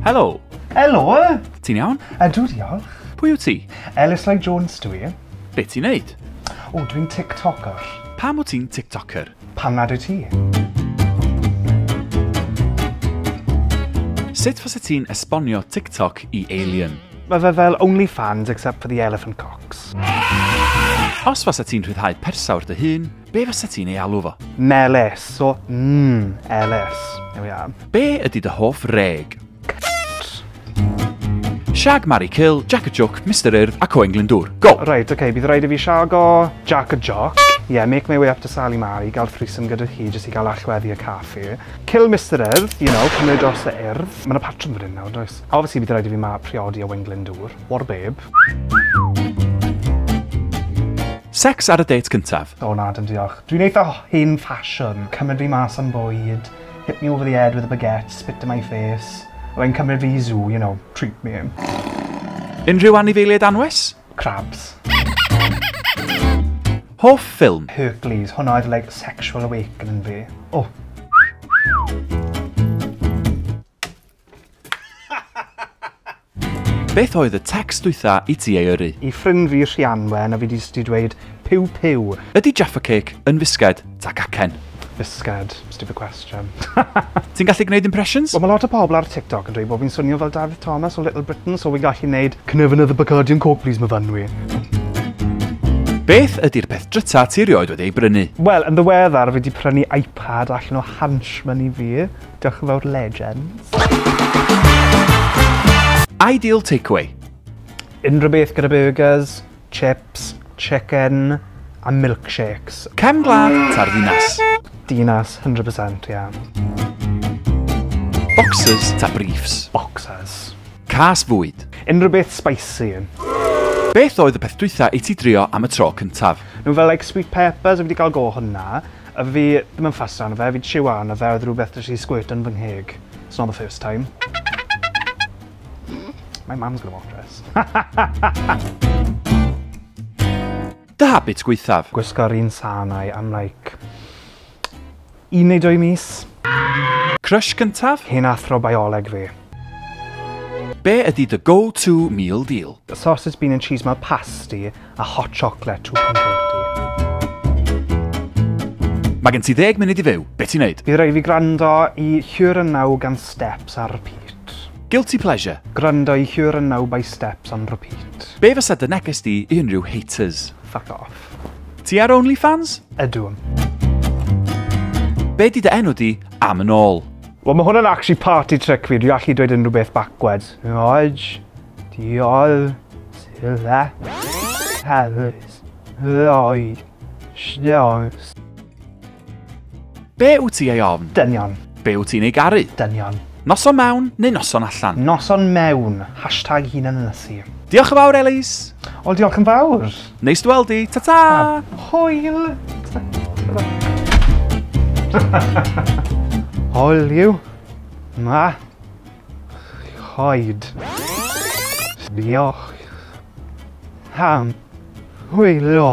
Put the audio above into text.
Helo. Helo! Ti'n iawn? Ydw, diolch. Pwy wyt ti? Ellis Lloyd Jones dwi. Be ti'n neud? O, dwi'n TikToker. Pam wyt ti'n TikToker? Pam nad wyt ti? Sut fysa ti'n esbonio TikTok i alien? Mae fe fel OnlyFans except for the elephant cocks. Os fysa ti'n rhyddhau persawr dy hun, be fysa ti'n ei alw fo? Melys, so Ellis. There we are. Be ydy dy hoff reg? Shag, marry, kill, Jack a Jock, Mr Urdd ac Owain Glyndŵr. Go! Right, okay, bydd rhaid i fi shago Jack a Jock. Yeah, make my way up to Sally Mary, gael threesome gyda hi, jyst i gael allweddi y caffi. Kill Mr Urdd, you know, cymryd dros y Urdd. Mae yna patrwm fan hyn nawr, does? Obviously, bydd rhaid i fi ma priodi Owain Glyndŵr. What a babe. Sex ar y date cyntaf. O na, dim diolch. Dwi'n eitha hen fashion. Cymryd fi mas am bwyd, hit me over the head with a baguette, spit in my face. A wedyn cymryd fi i zoo, you know, treat me. Unrhyw anifeiliaid anwes? Crabs. Hoff ffilm? Hercules, hwnna oedd like sexual awakening fi. Oh. Beth oedd y text dwytha i ti ei yrru? I ffrind fi Rhianwen, a fi 'di dweud piw piw. Ydy Jaffa Cake yn fisged ta cacen? Fisged, stupid question. Ti'n gallu gwneud impressions? Wel, mae lot o pobl ar TikTok yn dweud bod fi'n swnio fel Dafydd Thomas o Little Britain, so fi'n gallu gwneud "Can I have another Bacardi and Coke, please, Myfanwy?" Beth ydy'r peth dryta ti erioed wedi ei brynu? Wel, yn ddiweddar, fi wedi prynu iPad allan o Hansh money fi. Diolch yn fawr, legends. Ideal takeaway? Unrhyw beth gyda burgers, chips, chicken a milkshakes. Cefn gwlad ta'r ddinas? Dinas, 100%, yeah. Boxers ta briefs? Boxers. Cas fwyd? Unrhyw beth spicy. Beth oedd y peth dwytha i ti drio am y tro cyntaf? Nhw fel like sweet peppers, fi wedi cael go hwnna. A fi ddim yn fussed arno fe, fi chew arno fe, oedd rhywbeth jyst i squirt yn fy ngheg. It's not the first time. My mum's gonna watch this. Dy habit gwaethaf? Gwisgo'r un sanau am like 1 neu 2 mis. Crush cyntaf? Hen athro bioleg fi. Be ydy dy go-to meal deal? Sausage, bean and cheese mewn pasty a hot chocolate, £2.30. Mae gen ti 10 munud i fyw. Be ti'n neud? Bydd rhaid i fi gwrando i Here and Now gan Steps ar repeat. Guilty pleasure? Gwrando i Here and Now by Steps on repeat. Be fysa dy neges di i unrhyw haters? Fuck off. Ti ar OnlyFans? Ydw. Be di dy enw di am yn ôl? Wel, mae hwnna'n actually party trick fi. Dwi'n gallu dweud unrhyw beth backwards. Rog, diol, sila, Harris, Lloyd, Jones. Be wyt ti ei ofn? Dynion. Be wyt ti'n ei garu? Dynion. Noson mewn neu noson allan? Noson mewn. #hunanynysu. Diolch yn fawr, Elis. O, diolch yn fawr. Neis dy weld di. Ta-ta! Hwyl. Hwyl yw. Ma. Choed. Diolch. Ham. Hwylo.